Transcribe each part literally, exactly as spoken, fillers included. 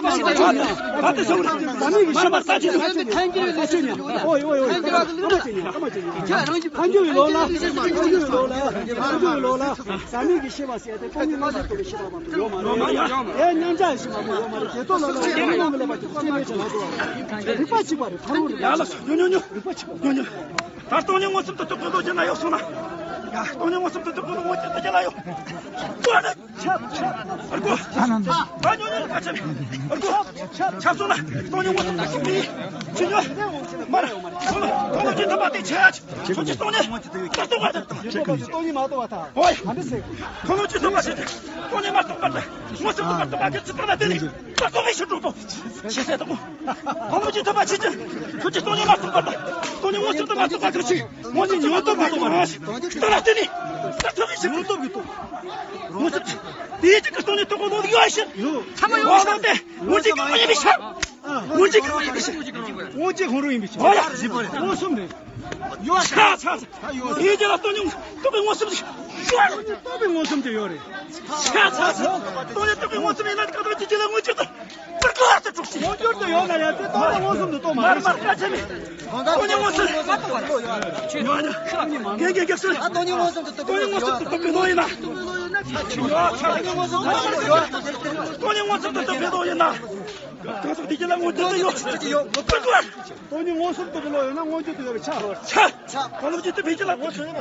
ད་ལྟ་ཤོག་ར། ད་ནི་ཤོག་ར། ད་ཅི་ཐན་གྱི་ལོ་ལ། ཐན་གྱི་ལོ་ལ། ཐན་གྱི་ལོ་ལ། ཐན་གྱི་ལོ་ལ། ཟ་མིག་གི་ཤེས་པ་ཟེར་ཏེ་སྟོང་ཉིད་རྣམ་གཞག་རྟོགས་པའི་ཤེས་པ་མ་གཏོགས་ཡོད་མ་རེད། དེ་མཉམ་གཞག་ཤེས་པ་མ་ཡོད་མ་རེད། དེ་ལྟོ་ལ་ལ་ཡོད་མ་ལ་ལ་པ་དེ་ཁོ་ཚེ་མེད་ཅེས་མ་གཏོགས། རིག་པ་གཅིག་པ་རེད། ཕ་རོལ་རིག་པ། ཡ་ལ་ཉོ་ཉོ་ཉོ། རིག་པ་གཅིག་པ་ཉོ་ཉོ། ད་སྟོང་ཉིད་མངོན་སུམ་དུ་རྟོགས་པའི་བློ་ཅན་ན་ཡོད་སོང་ན། ཡ་སྟོང་ཉིད་མངོན་སུམ་དུ་རྟོགས་པའི་བློ་ཅན་ན་ཡོད། ཨར་གོ། ད་ཉོ་ཉོ་ཉོ་ཁ་ཆེ་ནས། ཨར་གོ། ཆ་སོང་ན་སྟོང་ཉིད་མངོན་སུམ་དུ་རྟོགས་པའི་ཅི་ཉོ། མར། ཁོ་ལ་ཁོ་ལ་ཅི་ཐུབ་པ་དེ་ཆེ་ཆེ། ཁྱོད་ཀྱིས་སྟོང་ཉིད་མ་རྟོགས་པ་དང་། སྟོང་ཉིད་མ་རྟོགས་པ་དང་། ཨོའི། ཨ་འདི་ཟེར། ཁོ་ལ་ཅི་ཐུབ་པ་ཆེ་ཆེ། སྟོང་ཉིད་མ་རྟོགས་པ་དང་། མངོན་སུམ་དུ་མ་རྟོགས་པ་གི་ཅི་ཐུབ་ན་དེ་ནི་མ་རྟོགས་པའི་ཕྱིར་རོ། ཆེ་ཟེར་དང་། ཁོ་ལ་ཅི་ཐུབ་པ་ཆེ་ཆེ། ཁྱོད་ཀྱིས་སྟོང་ཉིད་མ་རྟོགས་པ་དང་། སྟོང་ཉིད་མངོན་སུམ་དུ་མ་རྟོགས་པ་གི་ཅི། མངོན་སུམ་དུ་མ་རྟོགས་པ་དང་། ལྟ་ལ་དེ་ནི་མ་རྟོགས་པའི་ཕྱིར་རོ། མངོན་སུམ་དུ། དེའི་ཅི་གི་སྟོང་ཉིད་རྟོགས་པའི་བློ་ཡོད་ཕྱིར། ཡོད། ཚང་མ་ཡོད་ཕྱིར། དེ་སྔོན་ཆད་ཀྱི་མ་ཡིན་པའི་ཕྱིར། སྔོན་ཆད་ཀྱི་མ་ཡིན་པའི་ཕྱིར། སྔོན་ཆད་གང་རུང་ཡིན་པའི་ཕྱིར། ཨོ་ཡ། མངོན་སུམ་རེད། ཡོད། ཆ་ཆ་ཆ། དེའི་རྗེས་ལ་སྟོང་ཉིད་རྟོགས་པའི་མངོན་སུམ་ཞིག་ཡོད། རྟོགས་པའི་མངོན་སུམ་དེ་ཡོད་རེད། ཆ་ཆ་ཆ། སྟོང་ཉིད་རྟོགས་པའི་མངོན་སུམ་ཡིན་ན་གང་དག་ཅིག་ཅིག་ལ་མངོན་གྱུར་དུ། པར་ཀ་ཏུ་གྲུབ་ཅིང་། མངོན་གྱུར་དུ་ཡོད་ན་ཡང་དེ་རྟོགས་པའི་མངོན་སུམ་དུ་རྟོགས་མ་མར་རེད། མར་ཀ་ཆ་མེད། སྟོང་ཉིད་མངོན་སུམ། ཡོད་ན། རྒན་རྒན་རྒན་སུ། ཨ་སྟོང་ཉིད་མངོན་སུམ་དུ་རྟོགས་པའི་བློ་ཡིན་ན། སྟོང་ཉིད་མངོན་སུམ་དུ་རྟོགས་པའི་བློ་ཡིན་ན། གང་ཟག་དེ་གཅིག་ལ་མངོན་གྱུར་དུ་ཡོད། ཡོད། སྟོང་ཉིད་མངོན་སུམ་རྟོགས་པའི་བློ་ཡོད་ན་མངོན་གྱུར་དུ་ཡོད་པའི་ཆ། ཆ། གང་ལ་ཇི་ལྟར་བས་ཀྱི་ལ།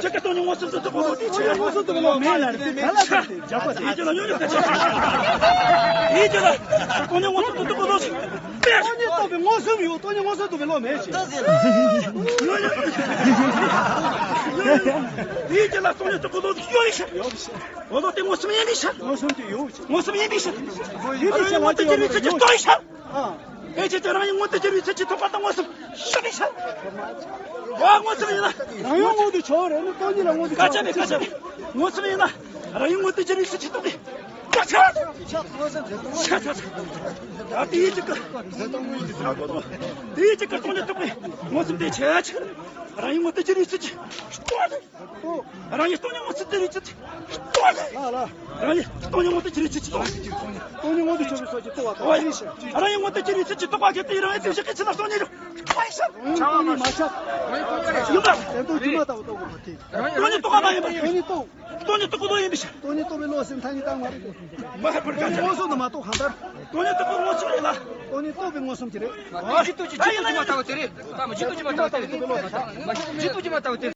ཇི་ལྟར་སྟོང་ཉིད་མངོན་སུམ་དུ་རྟོགས་པའི་བློ་དེའི་ཕྱིར། མངོན་སུམ་རྟོགས་པའི་བློ་མེད་ལ་རེད། ག་ལ་ཆ། རྒྱག་པ་དེའི་ཕྱིར་ལ་ཉོན་ཡོད་པའི་ཆ། དེའི་ཕྱིར་ལ་སྟོང་ཉིད་མངོན་སུམ་དུ་རྟོགས་པའི་བློ་ཞིག་དཔེ། སྟོང་ཉིད་རྟོགས་པའི་མངོན་སུམ་ཡོད། སྟོང་ཉིད་མངོན་སུམ་རྟོགས་པའི་བློ་མེད་ཅིང་། དེའི་ཕྱིར་ལ་སྟོང་ཉིད་རྟོགས་པའི་བློ་ཞིག་ཡོད་པའི་ཕྱིར། ཡོད་པའི་ཕྱིར། འོ་ལོ་དེ་མངོན་སུམ་ཡིན་པའི་ཕྱིར། མངོན་སུམ་དེ་ཡོད་ཅིང་། མངོན་སུམ་ཡིན་པའི་ཕྱིར། ཡིན་པའི་ཕྱིར་ལ་དེ་ཡོད་པའི་ཕྱིར། ཨ། ཕལ་ཆེར་དེ་རང་ཡིན་མངོན་དུ་གྱུར་པའི་ཚུལ་གྱིས་རྟོགས་པ་དང་མངོན་སུམ་ཞུགས་པའི་ཕྱིར། འོ་མངོན་སུམ་ཡིན་ན། རང་ཡིན་མངོན་དུ་གྱུར་རེད་ན་སྟོང་ཉིད་ལ་མངོན་དུ་གྱུར། སྐད་ཆ་མེད། སྐད་ཆ་མེད། མངོན་སུམ་ཡིན་ན། རང་ཡིན་མངོན་དུ་གྱུར་པའི་ཚུལ་གྱིས་རྟོགས་པའི་སྐད་ཆ། ཆ་ཆ་ཆ། ད་དེའི་གཅིག་གི། དེའི་གཅིག་གི་སྟོང་ཉིད་རྟོགས་པའི་མངོན་སུམ་དེ་ཆེ་ཆེ། རང་ཡིན་མངོན་དུ་གྱུར་པའི་ཚུལ་གྱིས་རྟོགས། རང་ཡིན་སྟོང་ཉིད་མངོན་སུམ་དེ་རིགས་ཀྱི་རྟོགས། ལ་ལ། རང་ཡིན་སྟོང་ཉིད་མངོན་དུ་གྱུར་པའི་ཚུལ་གྱིས་རྟོགས། སྟོང་ཉིད་མངོན་དུ་གྱུར་པའི་ཚུལ་གྱིས་རྟོགས་པ་དང་། ཨོ་ཡིན་ཞིང་། རང་ཡིན་མངོན་དུ་གྱུར་པའི་ཚུལ་གྱིས་རྟོགས་པ་གལ་ཏེ་རང་ཡིན་དེ་བཞིན་གྱི་ཕྱིར་ན་སྟོང་ཉིད་རེད། ཨོ་ཡིན་ཞིང་། སྟོང་ཉིད་མ་ཁྱབ། ཡིན་པ། དོན་དུ་སྒྱུ་མ་ལྟ་བུ་རྟོགས་དགོས་པ་དེ། སྟོང་ཉིད་རྟོགས་པ་མ་ཡིན་པ། སྟོང་ཉིད་རྟོགས། སྟོང་ཉིད་རྟོགས་པའི་བློ་ཡིན་པའི་ཕྱིར། སྟོང་ཉིད་རྟོགས་པའི་བློ་ཟེར་ཐ་སྙད་བཏང་བ་རེད། མ་ཧ་པར་ག་མངོན་སུམ་དུ་མ་རྟོགས་གང་ལྟར། སྟོང་ཉིད་རྟོགས་པའི་མངོན་སུམ་རེད་ལ། སྟོང་ཉིད་རྟོགས་པའི་མངོན་སུམ་གྱི་རེད། ཨ། ཇི་ལྟ་ཇི་མ་ལྟ་བུ་དེ་རེད། ད་མ་ཇི་ལྟ་ཇི་མ་ལྟ་བུ་དེ་རེད། ཇི་ལྟ་ཇི་མ་ལྟ་བུ་དེ་རེད།